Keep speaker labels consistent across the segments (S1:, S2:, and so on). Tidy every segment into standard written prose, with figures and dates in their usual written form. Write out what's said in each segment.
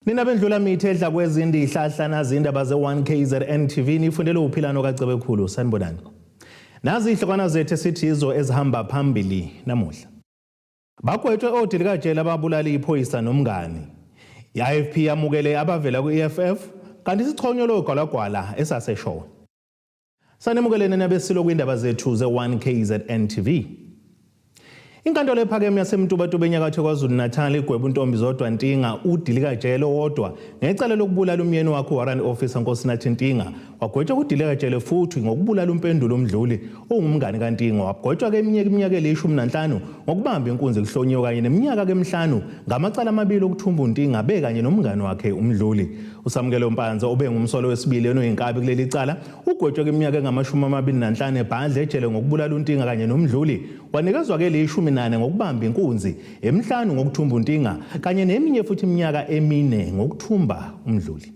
S1: Nina bendlula mithi edla kwezindi ihlahla nazi indaba ze-1 KZN TV nifundele uphilano kaCebekhulu. Sanibonani. Nazi ihlokwana zethu esithi yizo ezihamba phambili namuhla. Bagwetshwe odilikajele ababulali iphoyisa nomngani. I-IFP yamukele abavela kwi-EFF kanti sichonyelwe ugwalagwala esaseshowe. Sanemukelene nabesilo kwindaba zethu ze-1 KZN TV. Inkantolo ephakeme yaseMtubatuba enyakatho KwaZulu-Natal igweba uNtombi Zodwa Ntinga udilikajele owodwa ngecala lokubulala umyeni wakhe uWarrant Officer Nkosinathi Ntinga. Wagwetshwa kudilikajele futhi ngokubulala uMpendulo Mdluli owumngani kaNtinga. Wagwetshwa ke eminye iminyaka elishumi nanhlanu ngokubamba inkunzi kuhlonyiwe kanye neminyaka ke-5 ngamacala amabili okuthumba uNtinga bekanye nomngani wakhe uMdluli. USamukelo Mpanza obengumsolo wesibili enoyinkabi kuleli cala ugwetshwe kwiminyaka engamashumi 25 ebhandle ejele ngokubulala uNtinga kanye noMdluli. Wanikezwa ke lishumi 4 ngokubamba inkunzi, emihlanu ngokuthumba uNtinga kanye neminye futhi iminyaka 4 ngokuthumba uMdluli.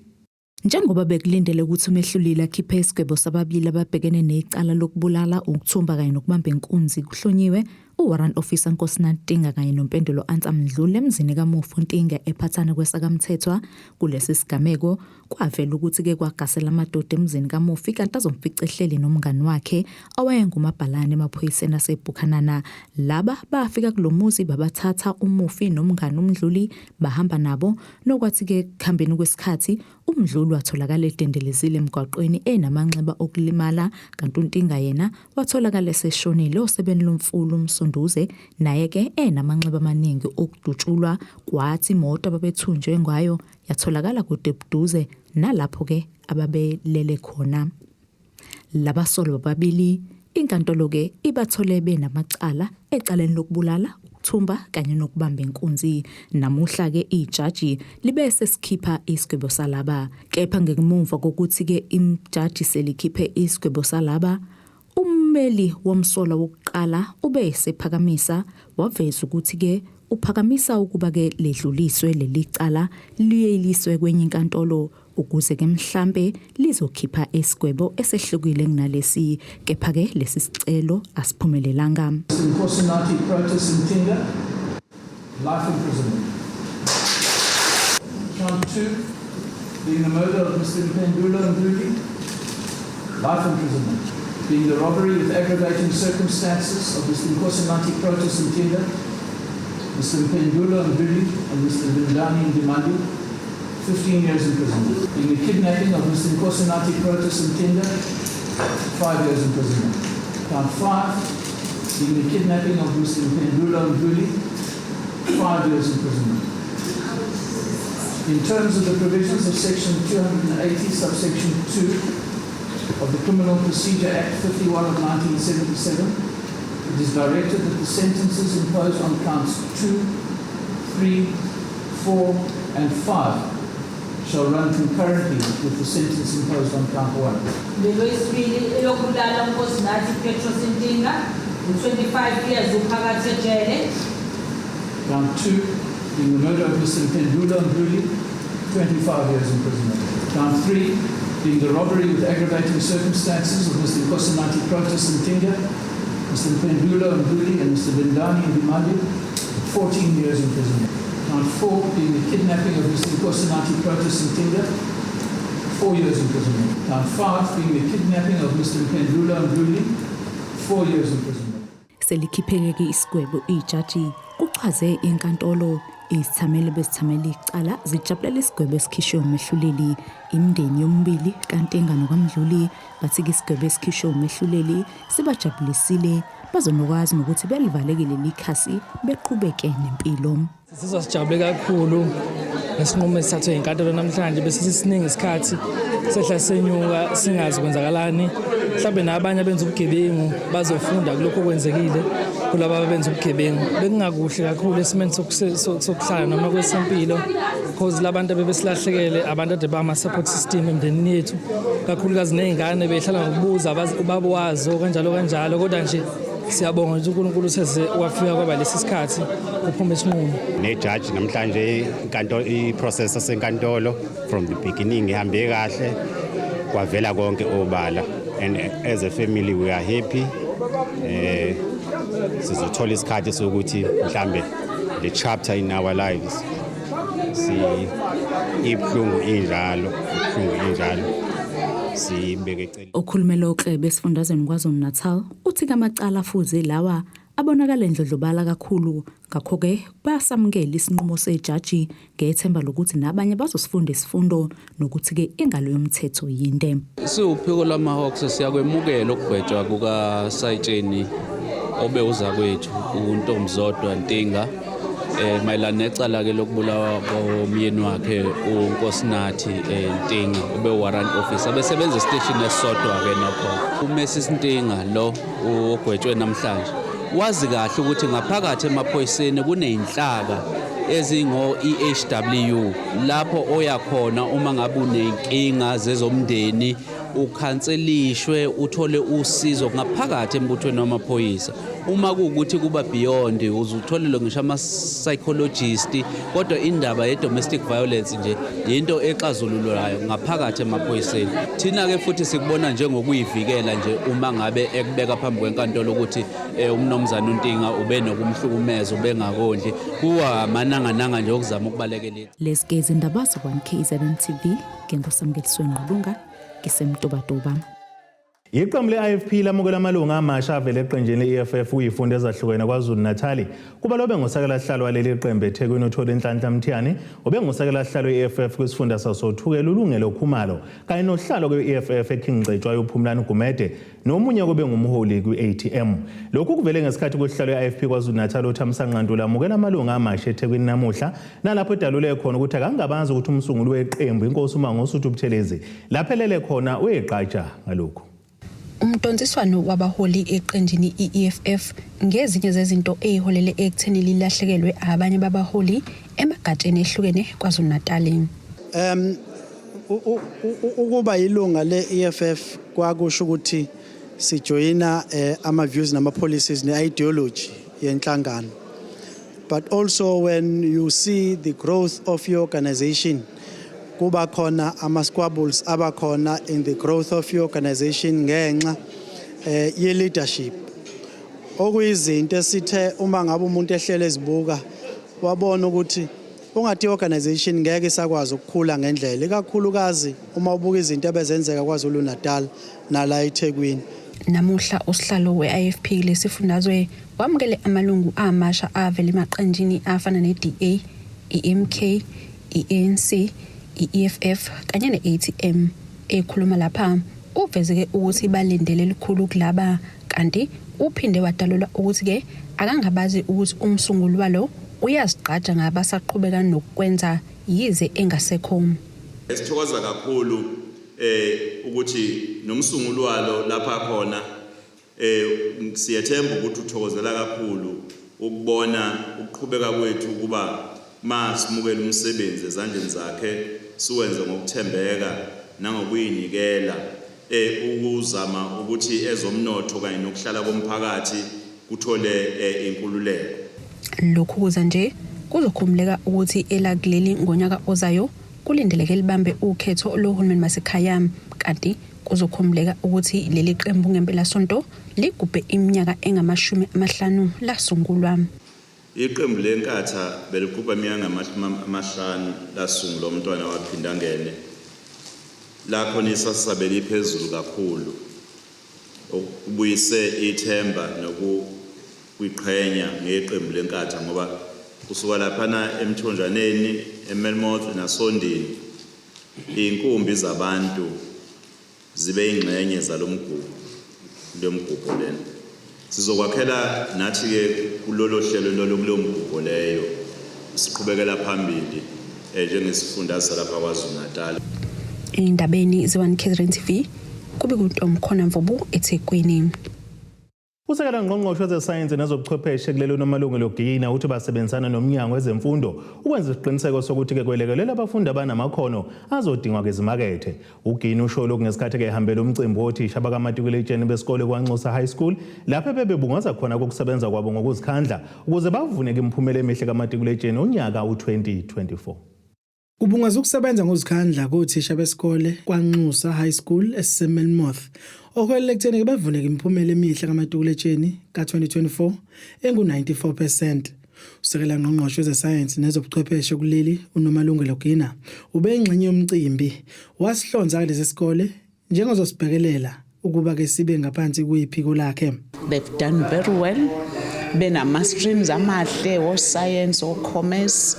S2: Njengoba bekulindele ukuthi umehluleli akhiphe isigwebo sababili ababhekene necala lokubulala, ukuthumba kanye nokubamba inkunzi kuhlonyiwe, uWarrant Officer Nkosinathi Ntinga kanye noMpendulo Ansa Mdluli emzini kamufi uNtinga ePhathane kweSakamthethwa. Kulesi sigameko kwavela ukuthi-ke kwagasela amadoda emzini kamufi kanti azomfica ehleli nomngani wakhe owayengumabhalane emaphoyiseni aseBhukhanana. Laba bafika kulo muzi babathatha umufi nomngani uMdluli bahamba nabo, nokwathi-ke ekuhambeni kwesikhathi uMdluli watholakala edendelezile emgwaqweni enamanxeba okulimala, kanti uNtinga yena watholakala eseshonile osebeni lomfula uMsunduze, naye-ke enamanxeba amaningi okudutshulwa, kwathi imoto ababethunjwe ngayo yatholakala kude buduze nalapho-ke ababelele khona. Labasolwa bababili inkantolo-ke ibathole benamacala ecaleni lokubulala, ukuthumba kanye nokubamba inkunzi. Namuhla-ke ijaji libe sesikhipha isigwebo salaba. Kepha ngemuva kokuthi-ke ijaji selikhiphe isigwebo salaba, ummeli womsolwa wokuqala ube esephakamisa waveza ukuthi-ke uphakamisa ukuba-ke ledluliswe leli cala liyeliswe kwenye inkantolo ukuze ke mhlambe lizokhipha isigwebo esehlukile kunalesi, kepha-ke lesi sicelo asiphumelelanga.
S3: Nkosinathi Protus Ntinga, life imprisonment. Count 2, being the murder of Mr. Mpendulo Mdluli, life imprisonment. Being the robbery with aggravating circumstances of Mr. Nkosinathi Protus Ntinga, Mr. Mpendulo Mdluli, and Mr. Lindani Ndimande, 15 years imprisonment. Being the kidnapping of Mr. Nkosinathi Protus Ntinga, 5 years imprisonment. Count 5, being the kidnapping of Mr. Mpendulo Mdluli, 5 years imprisonment. In terms of the provisions of section 280, subsection 2 of the Criminal Procedure Act 51 of 1977, it is directed that the sentences imposed on counts 2, 3, 4, and 5 shall run concurrently with the sentence imposed on count 1.
S4: Lelwesibili elokubulala uNkosinathi Petros Ntinga, u-25 years uphakathi ejele.
S3: Count 2, being the murder of Mr. Mpendulo Mdluli, 25 years imprisonment. Count 3, being the robbery with aggravating circumstances of Mr. Nkosinathi Protus Ntinga, Mr. Mpendulo Mdluli, and Mr. Lindani Ndimande, 14 years imprisonment. Count 4, being the kidnapping of Mr. Nkosinathi Protus Ntinga, 4 years imprisonment. Count 5, being the kidnapping of Mr. Mpendulo Mdluli, 4 years imprisonment.
S2: Selikhipheke-ke isigwebo ijaji, kuchaze inkantolo. Izithameli bezithamela icala zijabulela isigwebo esikhishwe umehluleli. Imindeni yomibili kaNtinga nokaMdluli bathi-ke isigwebo esikhishwe umehluleli sibajabulisile, bazonokwazi nokuthi belivaleke leli khasi beqhubeke nempilo.
S5: Sizizwa sijabule kakhulu ngesinqumo esithathwe inkantolo namhlanje. Bese sisiningi isikhathi sehla senyuka singazi kwenzakalani. Mhlawumbe nabanye abenza ubugebengu bazofunda kulokhu okwenzekile kulaba abenza ubugebengu. Bekungakuhle kakhulu esimeni sokuhlala noma kwesempilo, because labantu abebesilahlekele abantu ade bama-support system emndenini yethu, kakhulukazi ney'ngane behlala ngokubuza ubaba wazo kanjalo kanjalo. Kodwa nje siyabonga ukuthi uNkulunkulu seze wafika kwaba lesi sikhathi kuphuma isinqumo.
S6: Nejaji namhlanje inkantolo, i-process yasenkantolo from the beginning ihambe kahle, kwavela konke obala, and as a family we are happy. Sizothola isikhathi sokuthi mhlambe the chapter in our lives Si ibuhlungu injalo, ibuhlungu injalo. Sibeke eceleni.
S2: Okhulumela oKlebe esifundazweni KwaZulu-Natal uthi kamacala afuze lawa abonakala endlondlobala kakhulu, ngakho-ke basamukela isinqumo sejaji ngethemba lokuthi nabanye bazosifunda isifundo nokuthi-ke ingalo yomthetho yinde.
S7: Siwuphiko lwama-Hawks siyakwemukela ukugwetshwa kukaSayitsheni obewuzakwethu uNtombizodwa Ntinga mayelana necala ke lokubulawa komyeni wakhe uNkosinathi Ntinga ube warrant officer besebenza esiteshini esisodwa ke nokho. UMrs Ntinga lo ogwetshwe namhlanje wazi kahle ukuthi ngaphakathi emaphoyiseni kuneyinhlaka ezingo-EHW lapho oya khona uma ngabe uney'nkinga zezomndeni, ukhanselishwe, uthole usizo ngaphakathi embuthweni wamaphoyisa. Uma kuwukuthi kuba beyond, uze utholelwe ngisho ama-psychologist, kodwa indaba ye-domestic violence nje yinto exazululwayo ngaphakathi emaphoyiseni. Thina-ke futhi sikubona njengokuyivikela nje uma ngabe ekubeka phambi kwenkantolo ukuthi umnumzane uNtinga ubenokumhlukumeza, ubengakondli, kuwa amanangananga nje okuzama ukubalekela.
S2: Lezi ke izindaba ze-1 KZN TV ngenkosamukeliso Ngqulunga ngisemtubatuba.
S1: Iqembu le-IFP lamukela amalungu amasha avele eqenjini le-EFF kuyifunda ezahlukene KwaZulu-Natal. Kuba lobe ngusekela sihlalo waleli qembu eThekwini uThole Nhlanhla Mthiyane, obengusekela sihlalo we-EFF kwisifunda sasoThukela uLungelo Khumalo, kanye nosihlalo kwe-EFF eKing Cetshwayo uPhumlani Gumede, nomunye kube ngumholi kwi-ATM. Lokhu kuvele ngesikhathi kusihlalo we-IFP KwaZulu-Natal uThamsanqa Ntuli amukela amalungu amasha eThekwini namuhla, nalapho edalule khona ukuthi akangabazi ukuthi umsunguli weqembu inkosi uMangosuthu Buthelezi laphelele khona uyigqaja ngalokhu.
S8: Umdonsiswano wabaholi eqenjini i-EFF ngezinye zezinto eziholele ekutheni lilahlekelwe abanye babaholi emagatsheni ehlukene KwaZulu-Natal.
S9: Ukuba ilunga le-EFF kwakusho ukuthi sijoyina ama views nama policies ne-ideology yenhlangano, but also when you see the growth of your organization, kuba khona ama squabbles abakhona in the growth of your organization ngenxa ye leadership, okuyizinto esithe uma ngabe umuntu ehlele ezibuka wabona ukuthi ungathi i-organization ngeke isakwazi ukukhula ngendlela, ikakhulukazi uma ubuka izinto ebezenzeka KwaZulu Natal nala eThekwini.
S8: Namuhla usihlalo we-IFP lesifundazwe wamukele amalungu amasha avela emaqenjini afana ne-DA, i-MK, i-ANC, i-EFF kanye ne-ATM. Ekhuluma lapha uvezeke ukuthi balindele likhulu kulaba, kanti uphinde wadalula ukuthi-ke akangabazi ukuthi umsunguli walo uyazigqaja ngabasaqhubeka nokwenza yize engasekho.
S10: Esithokoza kakhulu ukuthi nomsunguli walo lapha khona, siyethemba ukuthi uthokozela kakhulu ukubona ukuqhubeka kwethu ukuba masimukela umsebenzi ezandleni zakhe siwenze ngokuthembeka nangokuyinikela ukuzama ukuthi ezomnotho kanye nokuhlala komphakathi kuthole inkululeko.
S8: Lokhu kuza nje kuzokhumbuleka ukuthi elakuleli ngonyaka ozayo kulindeleke libambe ukhetho lohulumeni basekhaya, kanti kuzokhumbuleka ukuthi leli qembu ngempelasonto ligubhe iminyaka engamashumi 50 lasungulwa.
S10: Iqembu leNkatha beligubha iminyaka engama-50 lasungulwa umntwana waPhindangene. Lakhona isasasa beliphezulu kakhulu, okubuyise ithemba nokukwiqhenya ngeqembu leNkatha, ngoba kusuka laphana eMthonjaneni, eMelmoth nasoNdini, iy'nkumbi zabantu zibe ingxenye zalomgubo lomgubho lena. Sizokwakhela nathi-ke kulolo hlelo lolo, kuleyo mgubho leyo, siqhubekela phambili njengesifundazwe salapha KwaZulu Natal.
S8: Endabeni ze-1 KZN TV kube kuNtomkhona Mvubu eThekwini.
S1: Usekela ngqongqoshe wezesayensi nezobuchwepheshe kulelo Nomalungelo Gina uthi basebenzisana nomnyango wezemfundo ukwenza isiqiniseko sokuthi-ke kwelekelela abafundi abanamakhono azodingwa kezimakethe. UGina usho lokhu ngesikhathi-ke ehambela umcimbi wothisha bakamatikuletsheni besikole KwaNxusa High School, lapho bebebungaza khona kokusebenza kwabo ngokuzikhandla ukuze bavuneke imiphumela emihle kamatikuletsheni unyaka u-2024.
S11: Kubungaza ukusebenza ngozikhandla kothisha besikole KwaNxusa High School esiseMelmoth, okuholela ekutheni bevuneke imiphumela emihle kamatikuletsheni ka-2024 engu-94%. Usekela ngqongqoshe wezesayensi nezobuchwepheshe kuleli uNomalungelo Gina ubeyingxenye yomcimbi wasihlonza kulesi sikole njengozosibhekelela ukuba ke sibe ngaphansi kwephiko lakhe.
S12: They've done very well. Benama-streams amahle o-science, o-commerce,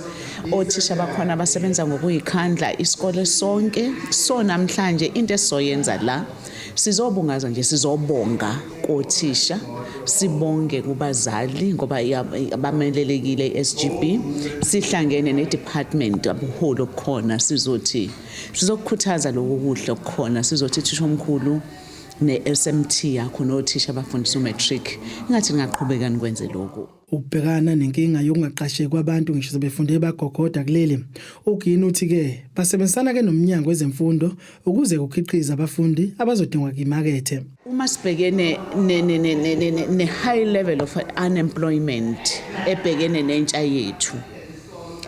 S12: othisha bakhona basebenza ngokuyikhandla isikole sonke. So namhlanje into esizoyenza la sizobungaza nje, sizobonga kothisha, sibonge kubazali ngoba bamelelekile i-SGB, sihlangene ne-department abuholi obukhona, sizothi sizokukhuthaza lokhu kuhle okukhona, sizothi thisha omkhulu ne-SMT yakho nothisha abafundisa umatric ingathi ningaqhubeka nikwenze lokhu.
S11: Ukubhekana nenkinga yokungaqasheki kwabantu ngisho sebefunde bagogoda kuleli, uGini uthi-ke basebenzisana ke nomnyango wezemfundo ukuze kukhiqize abafundi abazodingwa kimakethe.
S12: Uma sibhekene ne-high level of unemployment ebhekene nentsha yethu,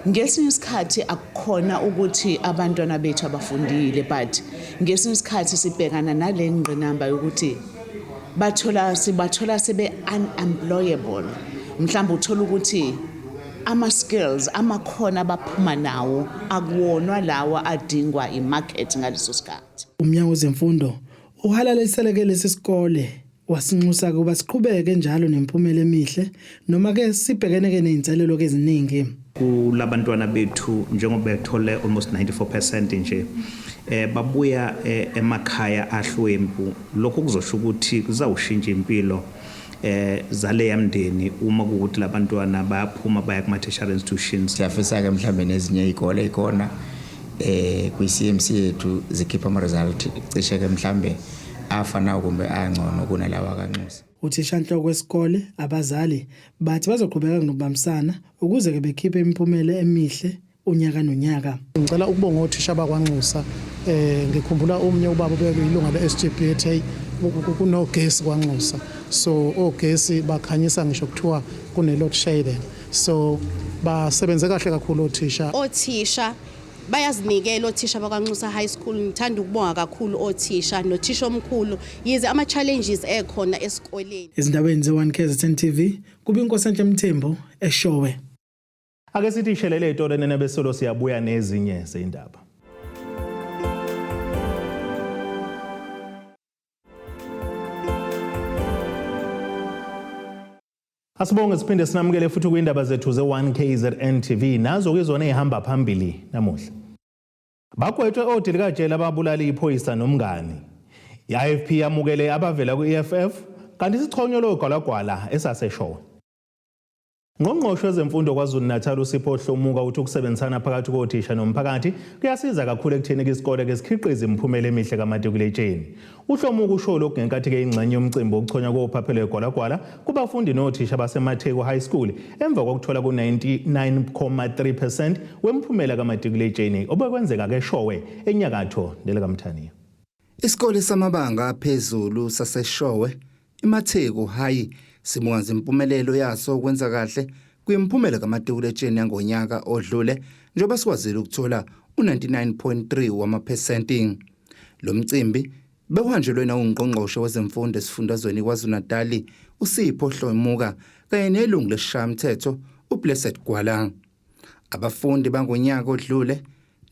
S12: ngesinye isikhathi akukhona ukuthi abantwana bethu abafundile, but ngesinye isikhathi sibhekana nale ngqinamba yokuthi bathola sibathola sebe unemployable. Mhlawumbe uthola ukuthi ama-skills, amakhono abaphuma nawo akuwonwa lawa adingwa imarket ngaleso sikhathi.
S11: Umnyango wezemfundo uhalaliseleke lesi sikole wasinxusa ukuba siqhubeke njalo nemiphumela emihle noma ke sibhekene ke nezinselelo ke eziningi.
S13: Kulabantwana bethu, njengoba bethole almost 94% nje, babuya emakhaya ahlwempu. Lokho kuzosho ukuthi kuzawushintsha impilo zale yamndeni uma kuwukuthi labantwana bayaphuma baya kuma tertiary institutions.
S14: Siyafisa ke mhlambe nezinye izikole ikhona kwi-CMC yethu zikhipha ama result cishe ke mhlambe afana kumbe angcono kunalawa kaNxusa.
S11: Uthishanhloko wesikole, abazali bathi bazoqhubeka nokubambisana ukuze ke bekhiphe imiphumela emihle unyaka nonyaka.
S15: Ngicela ukubonga othisha bakwaNxusa. Ngikhumbula omnye ubaba obekuyilunga le-SGB ethi kunogesi kwaNxusa, so ogesi bakhanyisa ngisho kuthiwa kune-load shedding, so basebenze kahle kakhulu othisha.
S16: Othisha bayazinikela, othisha bakwaNxusa High School. Ngithanda ukubonga kakhulu othisha nothisha omkhulu, yize ama-challenges ekhona esikoleni.
S11: Ezindabeni ze-1 KZN TV, kube iNkosenhle Mthembu eShowe.
S1: Ake sithi ishelele ey'tolo nena besolo siyabuya nezinye zey'ndaba. Asibonge siphinde sinamukele futhi kwindaba zethu ze-1 KZN TV, nazo kizona ey'hamba phambili namuhla. Bagwetshwe odilikajele ababulala iphoyisa nomngani. I-IFP yamukele abavela ku-EFF kanti isichonywe logwalagwala esaseshowe. Ngqongqoshe wezemfundo KwaZulu-Natal uSipho Hlomuka uthi ukusebenzisana phakathi kothisha nomphakathi kuyasiza kakhulu ekutheni isikole ke sikhiqize imiphumela emihle kamatikuletsheni. UHlomuka usho lokhu ngenkathi ke ingxenye yomcimbi wokuchonywa kophaphelo egwalagwala kubafundi nothisha baseMatheku High School emva kokuthola ku-99.3% wemphumela kamatikuletsheni obekwenzeka ke Showe enyakatho nelikaMthaniya.
S17: Isikole samabanga aphezulu saseShowe iMatheku High sibungaza impumelelo yaso ukwenza kahle kwimiphumela kamatikuletsheni yangonyaka odlule, njengoba sikwazile ukuthola u-99.3 wamaphesenti. Lo mcimbi bewuhanjelwe nawungqongqoshe wezemfundo esifundazweni KwaZulu-Natali uSipho Hlomuka kanye nelungu lesishayamthetho uBlessed Gwala. Abafundi bangonyaka odlule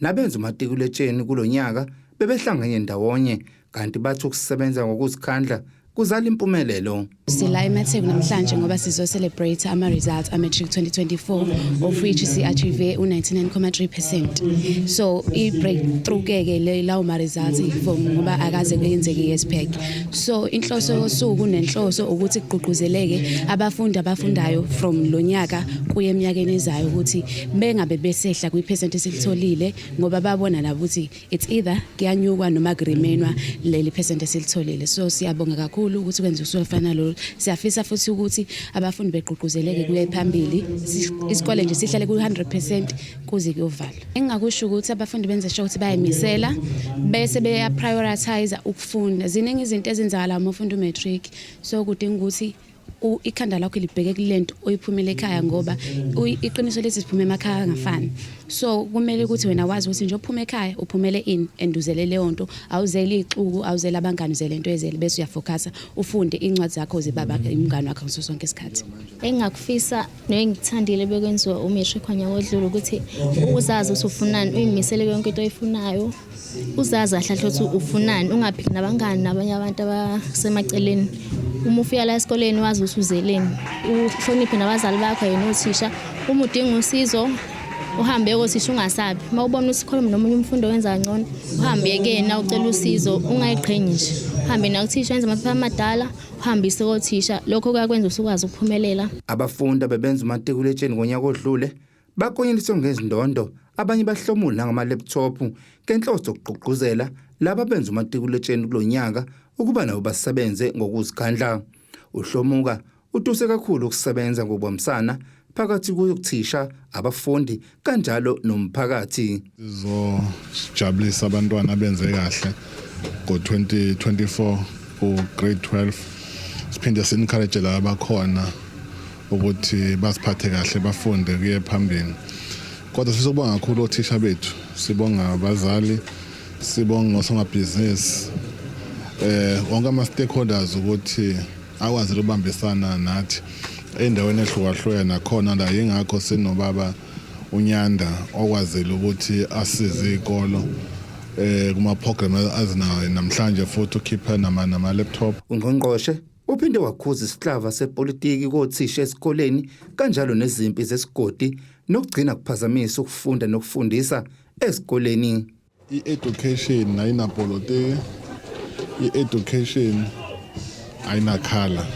S17: nabenza umatikuletsheni kulonyaka bebehlanganye ndawonye, kanti bathi ukusebenza ngokuzikhandla kuzala impumelelo.
S18: Sila eMatheku namhlanje ngoba sizo-celebrate ama-results a-matric 2024, of which si-achieve u-99.3%. So i-breakthrough ke ke lawo ma-results from ngoba akaze kuyenzeke years back. So inhloso yosuku nenhloso ukuthi kugqugquzeleke abafundi abafundayo from lo nyaka kuye eminyakeni ezayo ukuthi bengabe besehla kwi-percent esilitholile, ngoba babona nabo ukuthi it's either kuyanyukwa noma kuremainwa leli percent esilitholile. So siyabonga kakhulu ukuthi kwenze usuku olufana nalolu. Siyafisa futhi ukuthi abafundi begqugquzeleke kuye phambili, isikole nje sihlale ku-100% kuze kuyovalwa. Engingakusho ukuthi abafundi benze sure ukuthi bayayimisela bese beya-prioritize ukufunda. Ziningi izinto ezenzakala uma ufunda umatric, so kudinga ukuthi Ikhanda lakho libheke kulento oyiphumele ekhaya, ngoba iqiniso lethi siphume emakhaya angafani. So kumele ukuthi wena wazi ukuthi nje uphuma ekhaya uphumele ini and uzele leyo nto, awuzele ixuku, awuzele abangani, uzele into ezele, bese uyafocusa, ufunde incwadi zakho, zibaba umngani wakho ngaso sonke isikhathi.
S19: Engingakufisa nengikuthandile bekwenziwa u-matric wonyaka odlule ukuthi uzazi ukuthi ufunani, uyimisele yonke into oyifunayo, uzazi kahle kahle ukuthi ufunani, ungaphiki nabangani nabanye abantu abasemaceleni. Uma ufika la esikoleni wazi ukuthi uzeleni, uhloniphe nabazali bakho yena othisha. Uma udinga usizo uhambe kothisha, ungasabi. Uma ubona ukuthi khona nomunye umfundi owenza kangcono, uhambe kuyena ucela usizo, ungayiqhenyi nje, uhambe nakuthisha, wenze amaphepha amadala, uhambise kothisha. Lokho kuyakwenza usukwazi ukuphumelela.
S17: Abafundi abebenza umatikuletsheni ngonyaka odlule bakonyeliswe ngezindondo, abanye bahlomule nangama-laptop ngenhloso yokugqugquzela laba abenza umatikuletsheni kulo nyaka ukuba nabo basebenze ngokuzikhandla. Uhlomuka utuse kakhulu ukusebenza ngokubambisana phakathi kuyokuthisha, abafundi kanjalo nomphakathi.
S20: Sizojabulisa abantwana abenze kahle ngo-2024 ku-grade 12, siphinde si-encourage laba abakhona ukuthi basiphathe kahle, bafunde kuye phambili. Kodwa sizobonga kakhulu othisha bethu, sibonga abazali, sibonga osomabhizinisi, wonke ama-stakeholders ukuthi akwazi ukubambisana nathi endaweni ehlukahlukene. Nakhona la yingakho sinobaba uNyanda okwazile ukuthi asize izikolo kuma program azinayo namhlanje, futhi ukhipha nama laptop.
S17: Ungqongqoshe uphinde wakhuza isihlava sepolitiki kothisha esikoleni kanjalo nezimpi zesigodi nokugcina kuphazamisa ukufunda nokufundisa ezikoleni.
S20: I-education ayinapolitiki, i-education ayinakhala,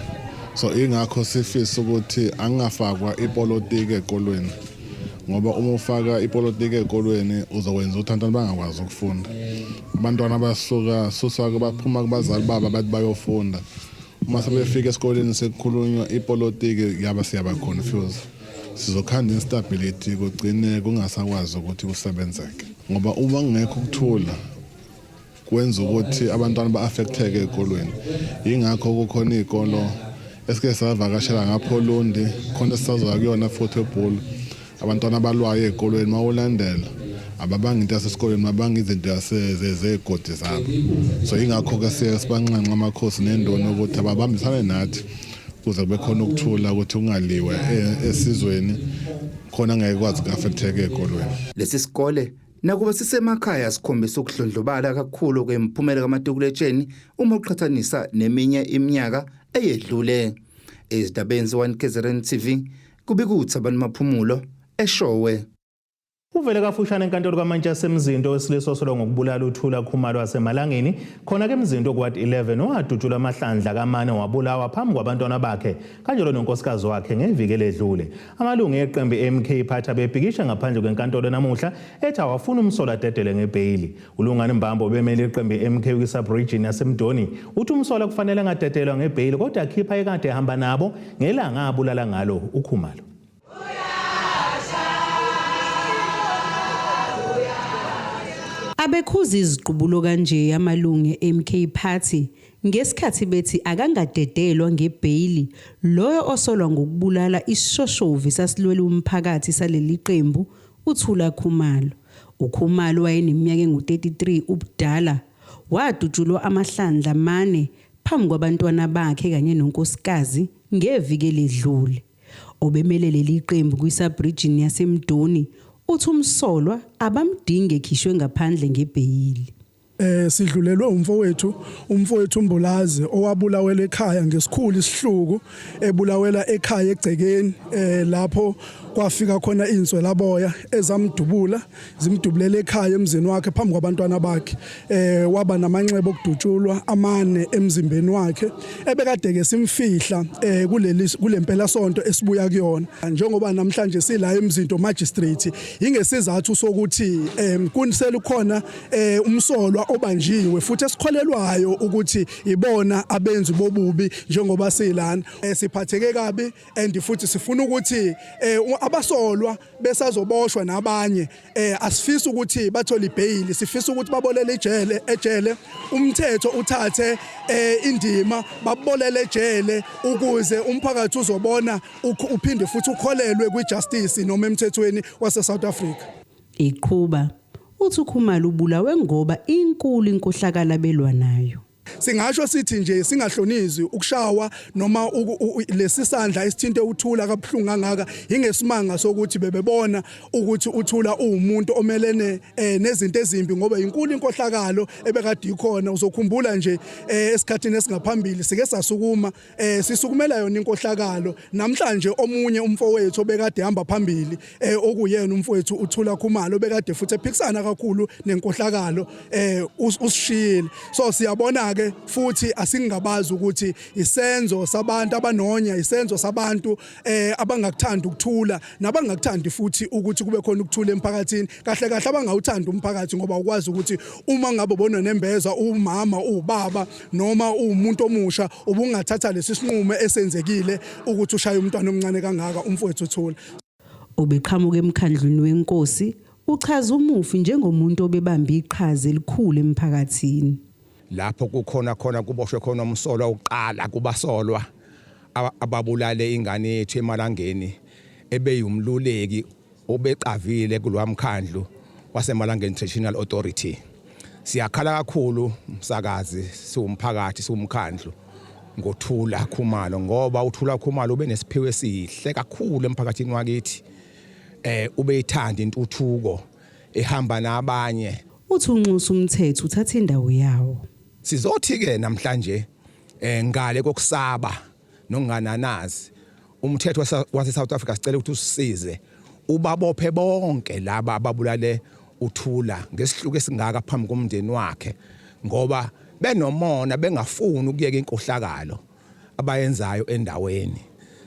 S20: so ingakho sifisa ukuthi angafakwa ipolitiki ekolweni, ngoba uma ufaka ipolitiki ekolweni uzokwenza ukuthi abantwana bangakwazi ukufunda. Abantwana basuka susa baphuma kubazali babo bathi bayofunda, uma sebefika esikoleni sekukhulunywa ipolitiki, yaba siyaba confuse, sizokhanda instability, kugcine kungasakwazi ukuthi kusebenzeke, ngoba uma kungekho ukuthula kwenza ukuthi abantwana ba-affecteke ey'kolweni. Yingakho kukhona iy'kolo esike savakashela ngapho Olundi, khona esisazoya kuyona futhi eBhulu, abantwana abalwayo ey'kolweni. Uma ulandela, ababanga into yasesikoleni, babanga izinto zey'godi zabo. So yingakho-ke siye sibanxenxa amakhosi nendoni ukuthi ababambisane nathi kuze kube khona ukuthula, ukuthi kungaliwe esizweni, khona ngeke kwazi ku-affecteka ey'kolweni.
S17: Lesi sikole nakuba sisemakhaya sikhombisa ukudlondlobala kakhulu kwemiphumela kamatikuletsheni uma uqhathanisa neminye iminyaka eyedlule. Ezindabeni ze-1 KZN TV, kubika uThabani Maphumulo eShowe.
S1: Uvele kafushane enkantolo kamantshi yaseMzinto owesilisa osolwa ngokubulala uThula Khumalo waseMalangeni khona-ke eMzinto kuward 11, owadutshulwa amahlandla kamane wabulawa phambi kwabantwana bakhe kanjalo nonkosikazi wakhe ngeviki eledlule. Amalungu eqembu i-MK Party abebhikisha ngaphandle kwenkantolo namuhla ethi awafuni umsolwa adedele ngebheyili. ULungani Mbambo obemele iqembu i-MK kwi-sub-region yaseMdoni uthi umsolwa kufanele angadedelwa ngebheyili kodwa akhipha ekade ehamba nabo ngelanga abulala ngalo uKhumalo.
S21: Abekhuza iziqubulo kanje amalungu e-MK Party ngesikhathi bethi akangadedelwa ngebheyili loyo osolwa ngokubulala isishoshovu sasilwela umphakathi saleli qembu uThula Khumalo. UKhumalo wayeneminyaka engu-33 ubudala, wadutshulwa amahlandla amane phambi kwabantwana bakhe kanye nonkosikazi ngeviki eledlule. Obemele leli qembu kwi-sub-region yaseMdoni uthi umsolwa abamdingi ekhishwe ngaphandle ngebheyili.
S22: Sidlulelwe umfowethu uMbulazi owabulawela ekhaya ngesikhulu isihluku, ebulawela ekhaya egcekeni, lapho kwafika khona inswelaboya ezamdubula, zimdubulela ekhaya emzini wakhe phambi kwabantwana bakhe. Waba namanxeba okudutshulwa amane emzimbeni wakhe ebekade ke simfihla kuleli kulempela sonto esibuya kuyona. Njengoba namhlanje sila eMzinto Magistrate, ingesizathu sokuthi kunisele khona umsolwa obanjiwe futhi esikholelwayo ukuthi ibona abenzi bobubi. Njengoba silana, siphatheke kabi and futhi sifuna ukuthi Abasolwa besazoboshwa nabanye, asifisi ukuthi bathole ibheyili, sifisa ukuthi babolele ijele ejele, umthetho uthathe indima, babolele ejele ukuze umphakathi uzobona, uphinde futhi ukholelwe kwijustice noma emthethweni wase South Africa.
S21: Iqhuba uthi uKhumalo ubulawe ngoba inkulu inkohlakala belwa nayo.
S22: Singasho sithi nje singahlonizwi ukushawa noma lesi sandla esithinte uThula kabuhlungu kangaka ingesimanga sokuthi bebebona ukuthi uThula uwumuntu omelene nezinto ezimbi, ngoba inkulu inkohlakalo ebekade ikhona. Uzokhumbula nje esikhathini esingaphambili sike sasukuma, sisukumela yona inkohlakalo. Namhlanje omunye umfowethu obekade ehamba phambili, okuyena umfowethu uThula Khumalo, obekade futhi ephikisana kakhulu nenkohlakalo, usishiyile. So siyabona ke futhi asingabazi ukuthi isenzo sabantu abanonya, isenzo sabantu abangakuthandi ukuthula nabangakuthandi futhi ukuthi kube khona ukuthula emphakathini, kahle kahle abangawuthandi umphakathi, ngoba ukwazi ukuthi uma ngabe ubona nembeza umama, ubaba noma umuntu omusha, ubungathatha lesi sinqumo esenzekile ukuthi ushaye umntwana omncane kangaka, umfowethu uThula.
S21: Obeqhamuka emkhandlwini wenkosi uchaza umufi njengomuntu obebamba iqhaza elikhulu emphakathini.
S3: Lapho kukhona khona kuboshwe khona umsolwa uqala kubasolwa ababulale ingane yethu eMalangeni, ebeyumluleki obeqavile kulwamkhandlu waseMalangeni Traditional Authority. Siyakhala kakhulu, umsakazi, siwumphakathi, siwumkhandlu, ngoThula Khumalo, ngoba uThula Khumalo ube nesiphiwo esihle kakhulu emphakathini wakithi, ubeyithanda intuthuko, ehamba nabanye.
S21: Uthi unxusa umthetho uthatha indawo yawo.
S3: Sizothi ke namhlanje, ngale kokusaba nokungananazi, umthetho wase South Africa sicela ukuthi usisize, ubabophe bonke laba ababulale uThula ngesihluku esingaka phambi komndeni wakhe, ngoba benomona, bengafuni ukuyeka inkohlakalo abayenzayo endaweni.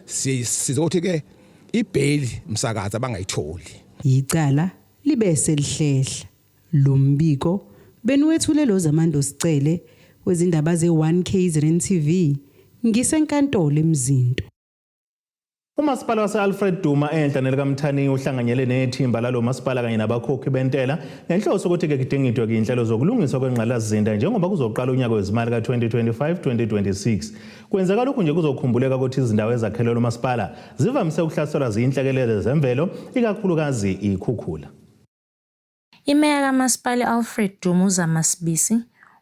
S3: Sizothi ke ibail, msakazi, abangayitholi.
S21: Yicala libe selihlehla. Lo mbiko beniwethule lo Zamando Sicele wezindaba ze-1 KZN TV, ngisenkantolo eMzinto.
S1: Umasipala wase-Alfred Duma enhla nelikaMthaniya uhlanganyele nethimba lalo masipala kanye nabakhokhi bentela ngenhloso ukuthi-ke kudingidwe iy'nhlelo zokulungiswa kwengqalasizinda njengoba kuzoqala unyaka wezimali ka-2025-2026. Kwenzeka lokhu nje kuzokhumbuleka ukuthi izindawo ezakhelwe lo masipala zivamise ukuhlaselwa ziyinhlekelele zemvelo, ikakhulukazi ikhukhula.
S2: Imeya kaMasipala i-Alfred Duma uZama Sibisi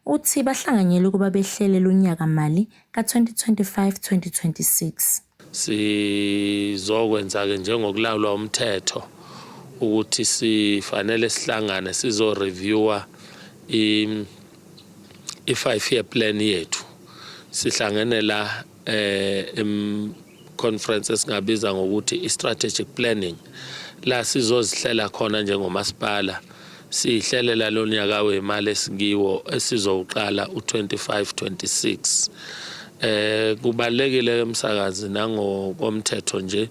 S2: uthi bahlanganyele ukuba behlele lonyaka-mali ka-2025-2026.
S4: Sizokwenza-ke njengokulawulwa umthetho ukuthi sifanele sihlangane sizo-reviewa i-5 year plan yethu. Sihlangene la conference esingabiza ngokuthi i-strategic planning, la sizozihlela khona njengomasipala, siyihlelela lo nyaka wemali esikiwo esizowuqala u-25 26. Kubalekile emsakazi nangokomthetho nje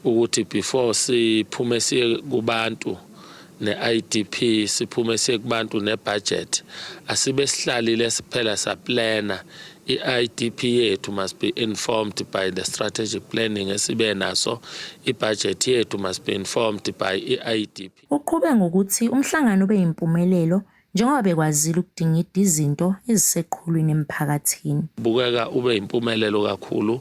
S4: ukuthi before siphume siye kubantu ne-IDP, siphume siye kubantu ne-budget, asibe sihlalile siphela saplana. I-IDP yethu must be informed by the strategic planning esibe naso, i-budget yethu must be informed by i-IDP.
S2: Uqhube ngokuthi umhlangano ube yimpumelelo njengoba bekwazile ukudingida izinto eziseqhulwini emphakathini.
S4: Bukeka ube impumelelo kakhulu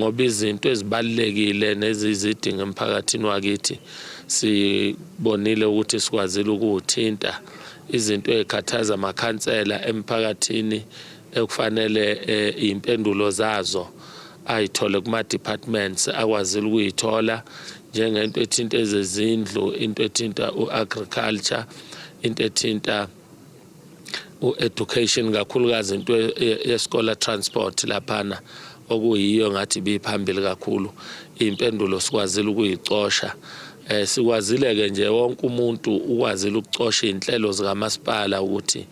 S4: ngoba izinto ezibalulekile nezizidingo emphakathini wakithi sibonile ukuthi sikwazile ukuwuthinta, izinto ezikhathaza amakhansela emphakathini ekufanele impendulo zazo ayithole kuma departments akwazile ukuyithola, njengento ethinta ezezindlu, into ethinta u-agriculture, into ethinta u-education, kakhulukazi into yesikole transport laphana okuyiyo ngathi biphambili kakhulu. Impendulo sikwazile ukuyicosha, sikwazile ke nje wonke umuntu ukwazile ukucosha inhlelo zikamasipala ukuthi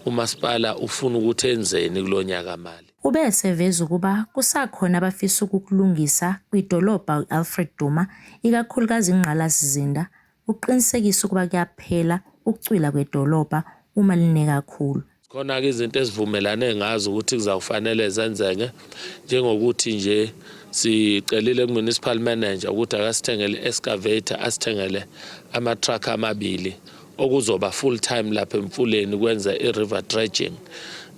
S4: umasipala ufuna ukuthi enzeni kulonyaka mali.
S2: Ube eseveza ukuba kusakhona abafisa ukukulungisa kwidolobha u-Alfred Duma, ikakhulukazi ingqalasizinda, ukuqinisekisa ukuba kuyaphela ukucwila kwedolobha uma line kakhulu.
S4: Khona-ke izinto esivumelane ngazo ukuthi kuzawufanele zenzeke, njengokuthi nje Sicelile ku-municipal manager ukuthi akasithengele i-excavator, asithengele ama-truck amabili okuzoba full time lapha emfuleni kwenza i-river dredging,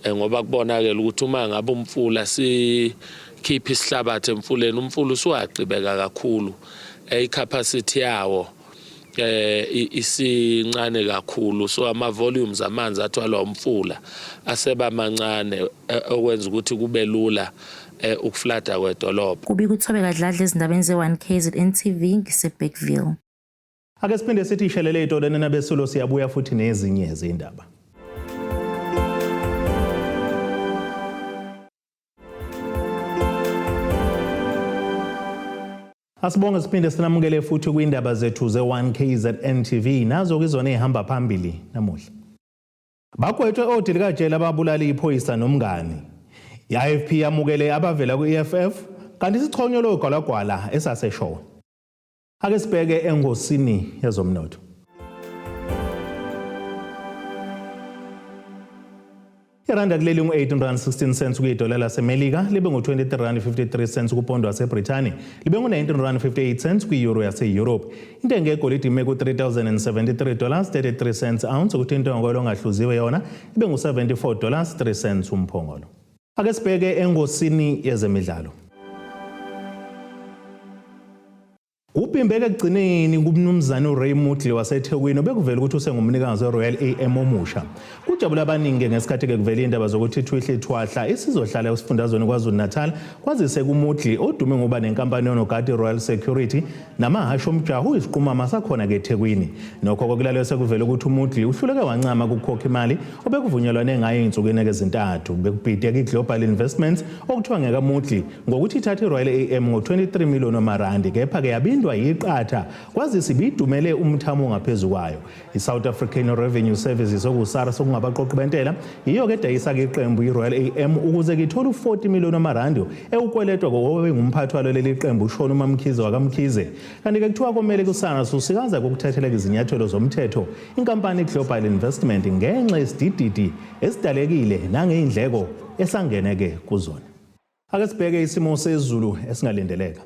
S4: ngoba kubonakele ukuthi uma ngabe umfula sikhipha isihlabathi emfuleni, umfula usuwagqibeka kakhulu, i-capacity yawo isincane kakhulu, so ama volumes amanzi athwalwa umfula aseba mancane, okwenza ukuthi kube lula ukuflooda kwedolobha.
S5: Kubika uThobeka Dladla ezindabeni ze-1 KZN TV ngiseBergville.
S1: Ake siphinde sithi ishelele ey'tolweni nabesulo, siyabuya futhi nezinye izindaba. Asibonge, siphinde sinamukele futhi kwindaba zethu ze-1 KZN TV, nazo kizona ey'hamba phambili namuhla. Bagwetshwe odilikajele ababulala iphoyisa nomngani. I-IFP yamukele abavela ku-EFF, kanti isichonyolo ogwalagwala esaseshowe. Ake sibheke engosini yezomnotho. Iranda kuleli ngu-18 rand 16 cents kuyidola laseMelika, libe ngu-23 rand 53 cents kupondo waseBrithani, libe ngu-19 rand 58 cents kwi-euro yase-Europe. Intengo yegolide ime ku-$3073 dollars 33 cents ounce, ukuthi intengo ongahluziwe yona ibe ngu-$74 dollars 3 cents umphongolo. Ake sibheke engosini yezemidlalo. Kubhimbeke ekugcineni kumnumzane uRay Moodley waseThekwini obekuvela ukuthi usengumnikazi weRoyal AM omusha. Kujabula abaningi ngesikhathi-ke kuvela indaba zokuthi Thwihli Thwahla isizohlala esifundazweni KwaZulu-Natal, kwazise kuMoodley odume ngoba nenkampani yonogada Royal Security namahhashi omjaho uyisiqumama sakhona-ke eThekwini. Nokho kokulaleyo sekuvela ukuthi uMoodley uhluleke wancama ukukhokha imali obekuvunyelwane ngayo ey'nsukwini ezintathu. Bekubhideka i-Global Investments okuthiwa ngekaMoodley ngokuthi ithathe iRoyal AM ngo-23 million wamarandi, kepha-ke yabindwa yiqatha kwazise ibidumele umthamo ongaphezu kwayo. I-South African Revenue Services, okuSARS, okungabaqoqi bentela, yiyo-ke edayisa-ke iqembu i-Royal AM ukuze kithole u-40 million wamarandi ewukweletwa ngobe ngumphathi walo leli qembu ushona uMamkhize wakaMkhize. Kanti-ke kuthiwa komele kuSARS usikaza kokuthatheleka izinyathelo zomthetho inkampani i-Global Investment ngenxa yesidididi esidalekile nangey'ndleko esangene-ke kuzona. Ake sibheke isimo sezulu esingalindeleka.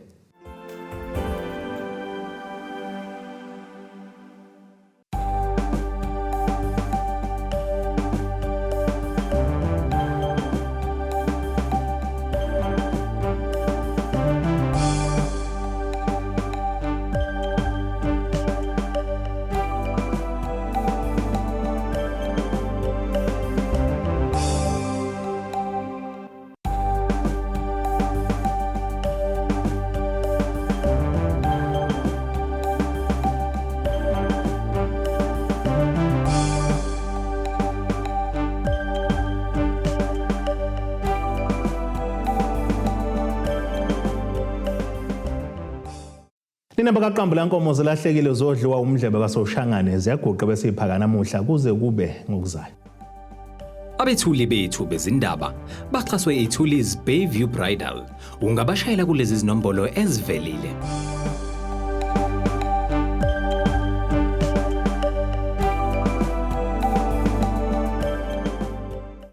S1: Nina bakaqambu lankomo zilahlekile zodliwa umdlebe kaSoshangane, ziyaguqa bese iphaka namuhla kuze kube ngokuzayo.
S6: Abethuli bethu bezindaba baxhaswe iThulis Bayview Bridal. Ungabashayela kulezi zinombolo ezivelile.